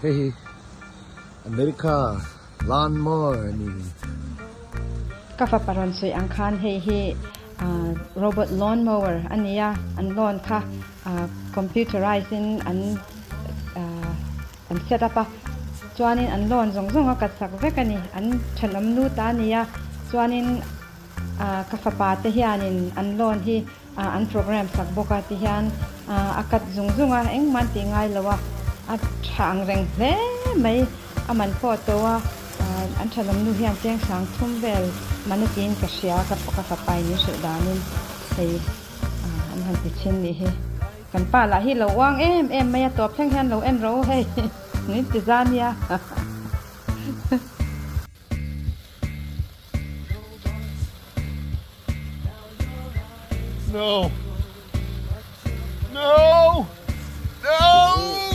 Hei hi America lawn mower a ni. Ka fapa rawn sawi ang khan hei hi robot lawn mower a ni a, an lawn kha computerise in an an set up a, chuanin an lawn zawng zawng a kat sak vek a ni, an thenawm nu ta a ni a, chuanin ka fapa te hianin an lawn hi An program sak bawk a ti hian a cut zung zung a, engmah an tih ngai lo a, a tha ang reng hle mai, a man pawh a to a, an thenawm nu hian cheng sang thum vel man a tiin ka hria ka ka fapa in min hrilh danin hei an han ti thin nih hi. Kan pa lah hi lo uang em em mai a, tawp thleng hian lo en rawh u hei min ti za nia. No! No! No!